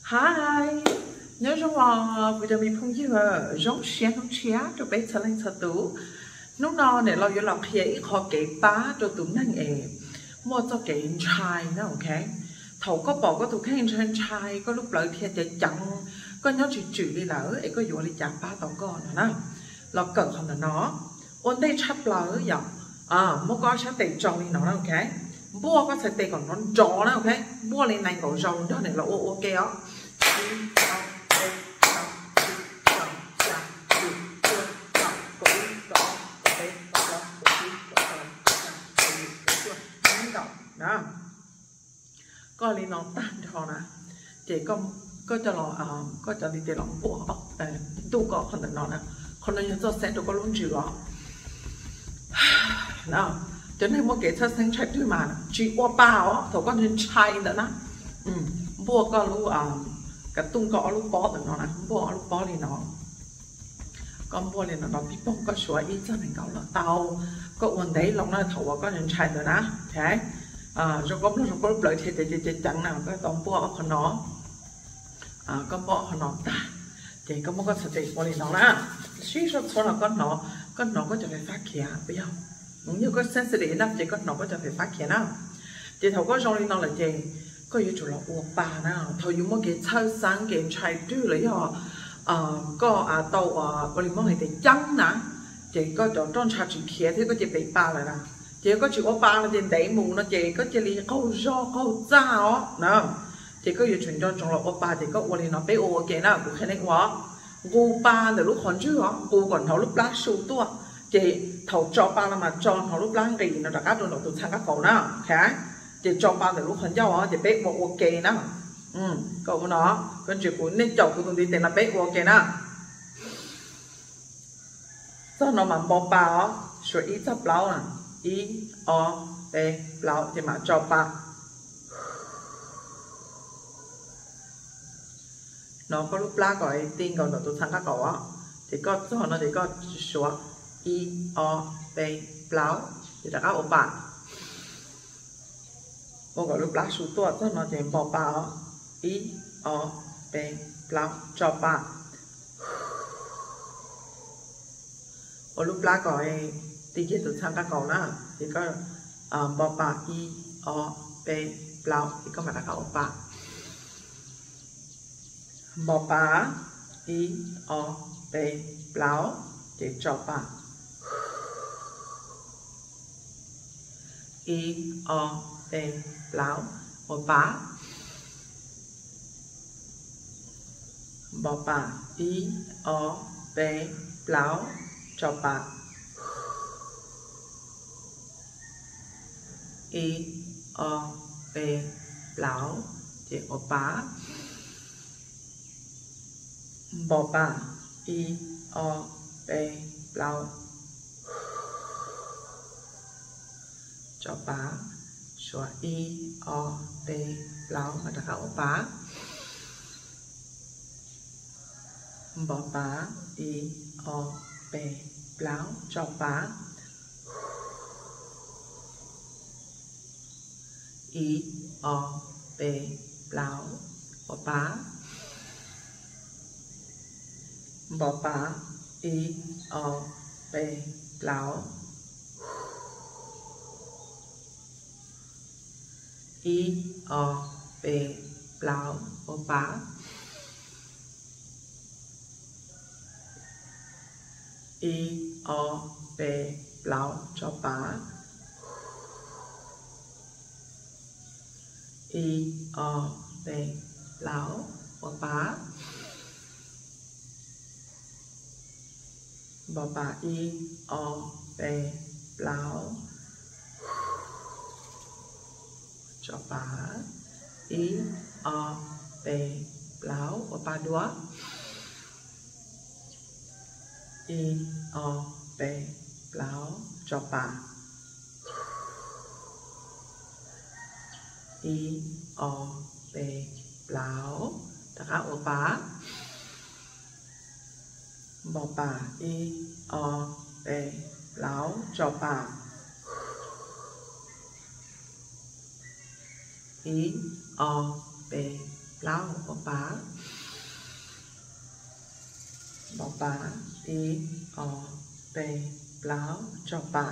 Hi, nyob zoo os kuv cov me phooj ywg, zoo siab hnub tshiab rau peb txhua leej txhua tus. Hnub no niam laus yuav los qhia ib qho kev pab rau tus neeg es muaj txoj kev ntshai na, ok. Thaum koj pom koj tus kheej ntshai ntshai, koj lub plawv dhia ceev ceev, koj nyob tsis tswm li lawm es koj yuav ua li cas pab tau koj no na. Los kawm qhov ntawm no, ua ntej tshaj plaws yom, muab koj sab tes tso li no na, ok. Npuaj koj txhais tes kom nrov nrov na, ok. Npuaj li nees nkaum zaus nrog niam laus ua ua ke os. Ib, ob, peb, plaub, tsib, rau, xya, yim, cuaj, kaum, kaum ib, kaum ob, kaum peb, kaum plaub, kaum tsib, kaum rau, kaum xya, kaum yim, kaum cuaj, kaum kaum na. Koj li no tag nrho na, ces koj coj los, koj cov ntiv tes los npuaj, ntuj koj qhov ntawm no na. Qhov no yog txoj xeeb rau koj lub ntsws os. Cov neeg muaj kev txhawj xeeb ntshai twg mas tsis ua pa os thaum koj ntshai ntawd na. Npuaj koj lub, ka tuj koj ob lub pob ntawm no na, npuaj ob lub pob li no. Koj npuaj li no rau pib poog, koj suav ib txog nees nkaum los tau. Koj ua ntev loo na thaum uas koj ntshai ntawd na. Zoo koj mloog zoo koj lub plawv dhia ceev ceev na, koj tau npuaj ob qho no. Koj npuaj ob qho no tag, ces koj muab koj txhais tes ua li no na. Sib zog txhua los koj hnov, koj hnov koj cov fais fab khiav puas yog? Yog koj sensitive enough ces koj hnov koj cov fais fab khiav na. Ces thaum koj zoo li no lawm ces koj yuav tsum los ua pa na. Thaum yus muaj kev txhawj xeeb kev ntshai twg los yog koj tau ua li muab hais tias ceeb na, ces koj cov roj ntsha tsis khiav thiab koj cia pem pa lawm na. Ces yog koj tsis ua pa no ces ntev mus no ces koj cia li qaug zog qaug txaj os na. Ces koj yuav tsum nco ntsoov los ua pa, ces koj ua li no, peb ua ua ke na, kuv qhia nej ua. Nqus pa ntawm lub qhov ntswg os, nqus kom hnov lub plab su tuaj. Ces thaum tso pa no mas tso hnov lub plab nqis no rov qab rau nraum tus txhais nqaj qaum na. Ces tso pa ntawm lub qhov ncauj os, ces peb ua ua ke na. Koj ua no, koj ntsia kuv, nej caum kuv tus ntiv tes no peb ua ua ke na. Txog no mas npo pa os, suav ib txog plaub na, ib, ob, peb, plaub, ces mam tso pa. Hnov koj lub plab kom ti nkaus nraum tus txhais nqaj qaum os, ces koj txog no ces koj suav ib, ob, peb, plaub, ces rov qab ua pa. Ua kom lub plab su tuaj, txog no ces npo pa os, ib, ob, peb, plaub, tso pa. Ua lub plab kom ti kiag tus txhais nqaj qaum na, ces koj npo pa ib, ob, peb, plaub, ces koj mam rov qab ua pa. Npo pa, ib, ob, peb, plaub, ces tso pa. Ib, ob, peb, plaub, ua pa. Npo pa, ib, ob, peb, plaub, tso pa. Ib, ob, peb, plaub, ces ua pa. Npo pa, ib, ob, peb, plaub, tso pa. Suav ib, ob, peb, plaub, mam rov qab ua pa. Npo pa, ib, ob, peb, plaub, tso pa. Ib, ob, peb, plaub, ua pa. Npo pa, ib, ob, peb, plaub. Ib, ob, peb, plaub, ua pa. Ib, ob, peb, plaub, tso pa. Ib, ob, peb, plaub, ua pa. Npo pa, ib, ob, peb, plaub, tso pa. Ib, ob, peb, plaub, ua pa dua. Ib, ob, peb, plaub, tso pa. Ib, ob, peb, plaub, rov qab ua pa. Npo pa, ib, ob, peb, plaub, tso pa. Ib, ob, peb, plaub, ua pa. Npau pa, ib, ob, peb, plaub, tso pa.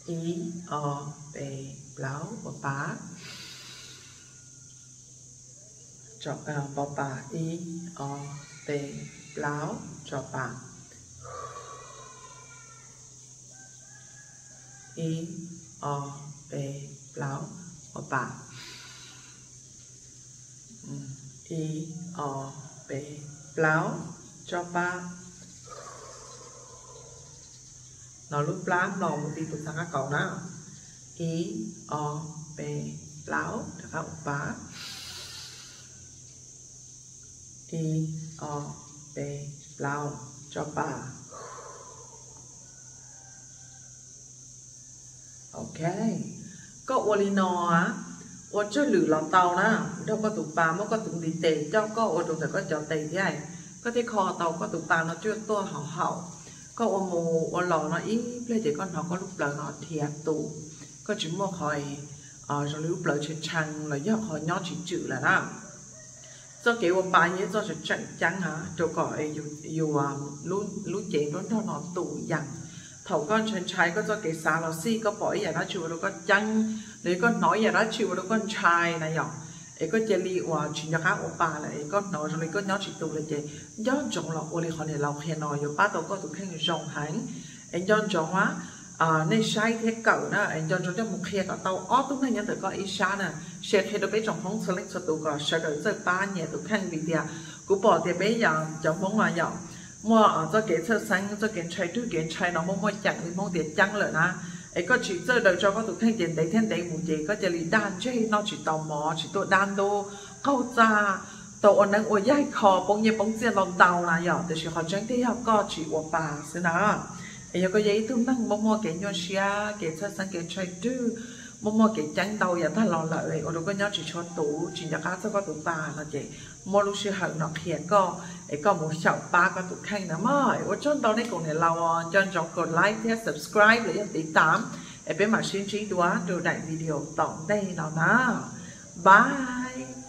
Ib, ob, peb, plaub, ua pa. Npau pa, ib, ob, peb, plaub, tso pa. Ib, ob, peb, plaub, ua pa. Ib, ob, peb, plaub, tso pa. Nov lub plab mlos mus ti tus txav qab kaus na. Ib, ob, peb, plaub, rov qab ua pa. Ib, ob, peb, plaub, tso pa. Ok, koj ua li no, ua tsawg lwm los tau na, nrog koj tus pa muab koj tus ntiv tes coj koj ua rau ntawm koj cov tes thiab, koj thiaj kho tau koj tus pa no coj tuaj hauv haum. Koj ua mus ua los no ib pliag ces koj hnov koj lub plawv no dhia tus, koj tsis muaj qhov zoo li lub plawv tshee tshee los yog qhov nyob tsis tswm lawm na. Txoj kev ua pa yog ib txoj tseem ceeb rau kom yus lub cev nruab nrog no tus yees. Thaum koj ntshai ntshai koj txoj kev xav los xij koj pom ib yam dab tsi ua rau koj ceeb, los yog koj hnov ib yam dab tsi ua rau koj ntshai na yom, es koj cia li uas tsis nco qab ua pa lawm es koj hnov zoo li koj nyob tsis tus lawm ces nco ntsoov los ua li qhov niam laus qhia no yuav pab tau koj tus kheej zoo heev. Es nco ntsoov nej saib thiab kawm na, es nco ntsoov coj mus qhia kom tau ob tug neeg nyob ntawm koj ib sab na, share qhia rau peb tsoom Hmoob txhua leej txhua tus kom sawv daws txawj pab nyias tus kheej vim tias kuv pom tias peb yog cov Hmoob mas yom, muaj txoj kev txhawj xeeb, txoj kev ntshai rwg kev ntshai no muaj muaj ceem li Hmoob tias ceeb lawm na. Es koj tsis txawj daws tso koj tus kheej ces ntev thiab ntev mus ces koj cia li dag ntseg noj tsis tau mov, tsis tuaj dab ntub, qaug txaj, tau ua neeb ua yaig kho poob nyiaj poob txiaj ntau ntau na yom, tiam sis qhov tseeb thiaj yog koj tsis ua pa xwb na. Es yog koj yog ib tug neeg muaj muaj kev nyuaj siab, kev txhawj xeeb, kev ntshai rwg, muaj muaj kev ceeb ntau yav tag los lawm ua rau koj nyob tsis tshua tus, tsis nco qab txog koj tus pa no ces muab lub sij hawm no qhia koj es koj mus xyaum pab koj tus kheej na mog. Ua tsaug ntau nej koom niam laus, nco ntsoov kom like thiab subscribe los yog tiv tam, es peb mam sib ntsib dua rau daim video tom ntej no na. Bye.